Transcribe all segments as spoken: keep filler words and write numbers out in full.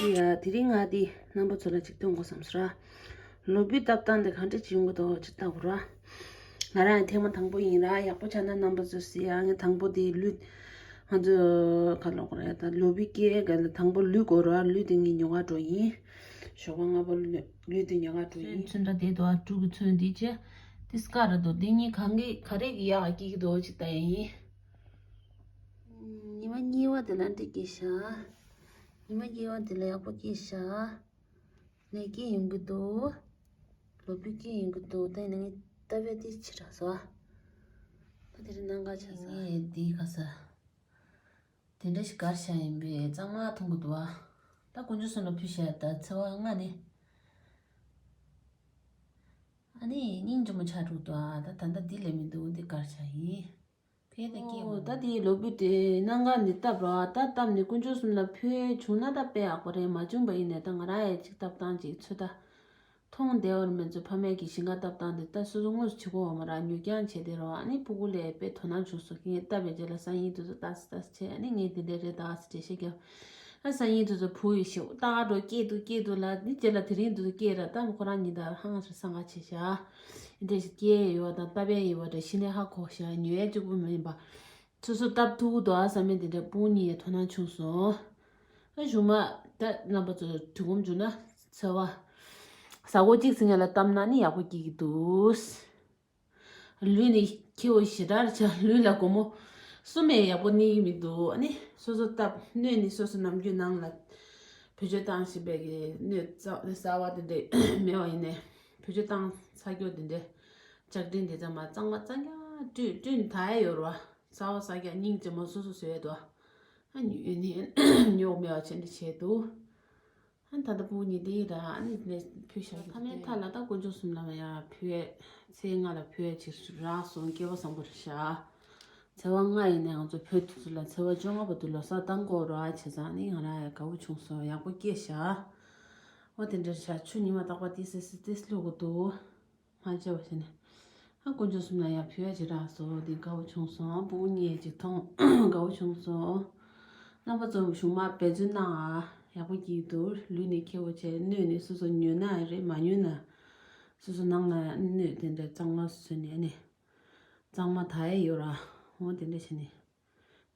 ཡ། དེ་རིང་ང་འདི་རྣམ་པ་ཚོ་ལ་ཅིག་སྟོན་དགོས་བསམ་སོང་ར། ལོ་ཕུད་བཏབ་སྟངས་འདི་ག་འདྲ་ཅིག་ཡོང་གི་འདུག་ཅིག་ལྟ་དགོས་ར། ང་རང་ཐེངས་མ་དང་པོ་ཡིན་ར། ཡག་པོ་ཆགས་ན་རྣམ་པ་ཚོ་གཟིགས་ཨ། ངས་དང་པོ་དེ་ལུད། ང་ཚོ་ག་ལོག་ར། ད་ལོ་ཕུད་སྐྱེལ་ག་ལ་དང་པོ་ལུད་དགོས་ར། ལུད་དེ་ངས་ཉོ་ག་འགྲོ་ཡིན། ཞོགས་པ་སྔ་པོ་ལུད་ལུད་དེ་ཉོ་ག་འགྲོ་ཡིན། ཚོན་ཁྲ་དེ་དོ་ཨ། ཕྲུ་གུ་ཚོན་དེ་བྱས། དེ་སྐ་ར་དོ། དེ་གཉིས་གང་གི་ག་རེ་གི་ཡག་སྐྱེ་གི་འདུག་ཅིག་ལྟ་ཡིན། ཉི་མ་གཉིས་པ་དེ་ལ་འདི་སྐྱེས་ཤག་ཉི་མ་གཉིས་པ་དེ་ལ་ཡག་པོ་སྐྱེས་ཤག་ནས་སྐྱེ་ཡོང་གི་འདུག་ལོ་ཕུད་སྐྱེ་ཡོང་གི་འདུག་ད་ཡིན་ན་ངས་ལྟ་བའི་དེ་ཕྱི་དྲགས་སོ། ད་དེ་རིང་གནམ་གང་ཆགས་སོང་། ངས་དེ་ག་ས། དེ་འདྲ་ཞིག་གར་བཞག་ཡིན་པས་གཙང་མ་མཐོང་གི་འདུག་ཨ། ད་དཀོན་མཆོག་གསུམ་ལ་ཕུལ་བཞག་ད་ཚེས་པ་ལྔ་ནས། ཨ་ནི་སྙིང་རྗེ་མོ་ཆགས་འགྲོ་འདུག་ཨ། ད་ད་ལྟ་འདི་ལས་མི་འདུག་འདི་གར་བཞག་ཡིན། ཕལ་ཏེ་སྐྱེ་འོ། ད་དེའི་ལོ་ཕུད་དེ་གནམ་གང་འདི་བཏབ་རོགས། ད་བཏབ་ནས་དཀོན་མཆོག་གསུམ་ལ་ཕུལ་བྱུང་ན་ད་དཔེ་ཡག་པོ་རེད། མ་བྱུང་པ་ཡིན་ནས་ད་ང་རང་ཡང་ཅིག་བཏབ་སྟངས་ཅིག་ཚོད་ལྟ། མཐོང་བདེ་བར་མི་འཛུལ། ཕ་མས་ཀྱི་ཞིང་ཁ་བཏབ་སྟངས་འདི་ད་སོ་སོ་དངོས་སུ་བྱེད་དགོས་བ་མ་རག་ཉོ་རྐྱང་བྱས་དེ་རོགས། ཨ་ནི་ཕྲུ་གུ་ལས་དཔེ་དོ་སྣང་བྱུང་སོང་། ངས་བཏབ་པའི་རྗེས་ལ་སང་ཉིན་དུས་ཚོད་ཏག་ཏག་བྱས། ཨ་ནི་ངས་འདི་འདྲ་རེད་ད་ཟེར་འགྲེལ་བཤད་རྒྱབ། ཨ་སང་ཉིན་དུས་ཚོད་བུ་ཡི་ཞིག་ཏག་འགྲོ་སྐྱེས་འདུག་སྐྱེས་འདུག་ལ་ནི་རྗེས་ལ་དེ་རིང་དུས་ཚོད་སྐྱེས་ར། ད་ཁོ་རང་ཉིན་ལྟར་ཧང་སང་ག་བྱས་ཤག་འདི་འདྲ་ཞིག་སྐྱེས་ཡོད་པ་དང་བཏབ་པའི་ཡོད་པ་འདྲ་གཞི་ནས་ཧ་གོ་ཤག་ཉོ་ཡ་གཅིག་པུ་མིན་པ། སོ་སོ་བཏབ་ཐུབ་ཀྱི་འདུག་ཨ་བསམ་མེད་དེ་འདྲ་ཕྲུ་གུ་གཉིས་དོ་སྣང་བྱུང་སོང་། ཨ་གཞུག་མ་ད་རྣམ་པ་ཚོ་དུས་གོམས་བྱུང་ན་ཚེས་པ་གཟའ་འཁོར་གཅིག་ཚེས་ལྔ་ལ་བཏབ་ན་ནི་ཡག་པོ་སྐྱེ་གི་འདུག་ལུད་ནི་ཁྱེའུ་ཞེ་དྲག་ཆགས། ལུད་ལ་སྒོར་མོ་གསུམ་མེད་ཡག་པོ་གནས་ཀྱི་མི་འདུག་ཨ་ནི་སོ་སོ་བཏབ་སྣོད་ནི་སོ་སོ་ནམ་རྒྱུན་ནང་ལ་བེད་སྤྱོད་བཏང་བཞིན་པའི་གི་སྣོད་གསར་པ་དེ་འདྲས་མེད་པ་ཡིན་ནའི་བེད་སྤྱོད་བཏང་ཚར་རྒྱུ་དེ་འདྲས་ལྕགས་ཀྲིན་དེ་ཚང་མ་གཙང་མ་གཙང་རྐྱང་བཀྲུས་བཀྲུས་ནས་ད་ཡ་ཡོད་རེད་བ། གསར་པ་གསར་རྐྱང་སྙིང་རྗེ་མོ་སོ་སོ་བཟོས་ཡོད་དོ། ཨ་ཉོ་ནི་ཉོ་མེད་པ་བྱས་འདྲ་བྱས་འདུག་ཨ་ད་ལྟ་ཕྲུ་གུ་གཉིས་དེ་ར་ཨ་ནི་ནས་ཕུལ་བཞག་གི་འདུག་མཐའ་མའི་མཐའ་ལ་ད་དཀོན་མཆོག་གསུམ་ལ་ཡ་ཕུལ་བས་ཚེས་ལྔ་ལ་ཕུལ་བས་ཅིག་རག་སོང་། སྐལ་བ་བཟང་པོ་རེད་ཤག་ཚེས་པ་ལྔ་ཡིན་ནའི་ང་ཚོ་བོད་དུས་ཚོད་ལ་ཚེས་པ་བཅོ་ལྔ་བར་དུ་ལོ་གསར་བཏང་དགོས་རེད་བ། བྱས་ཙང་ནི་ང་རང་ཡ་དགའ་བོ་བྱུང་སོང་། ཡག་པོ་སྐྱེས་ཤག་འོ་དེ་འདྲ་ཤག་ཆུ་ཉི་མ་རྟག་པར་ཏིས་ཏིས་ཏིས་བླུག་གི་འདུག་མ་བརྗེད་པ་བྱས་ནས། ཨ་དཀོན་མཆོག་གསུམ་ལ་ཡ་ཕུལ་བ་ཅིག་རག་སོང་། འདི་དགའ་བོ་བྱུང་སོང་། ཨ་ཕྲུ་གུ་གཉིས་ཅིག་མཐོང་དགའ་བོ་བྱུང་སོང་། རྣམ་པ་ཚོ་གཞུག་མ་འབད་བརྩོན་གནང་ཨ། ཡག་པོ་སྐྱེ་གི་འདུག་ལུད་ནི་ཁྱེའུ་བྱས། སྣོད་ནི་སོ་སོ་ཉོས་ན་རེད། མ་ཉོས་ན་སོ་སོ་ནང་ལ་སྣོད་དེ་འདྲ་གཙང་མ་བཟོས་ནས་ཨ་ནི་གཙང་མ་ད་ཡ་ཡོད་ར། འོ་དེ་འདྲ་བྱས་ནས་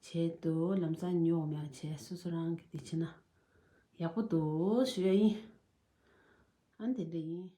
བྱས་འདུག་ལམ་སང་ཉོ་མེད་བྱས་སོ་སོ་རང་གི་དེ་བྱས་ན་ཡག་པོ་འདུག་ཞུ་ཡ་ཡིན། ཨ་དེ་འདྲ་ཡིན།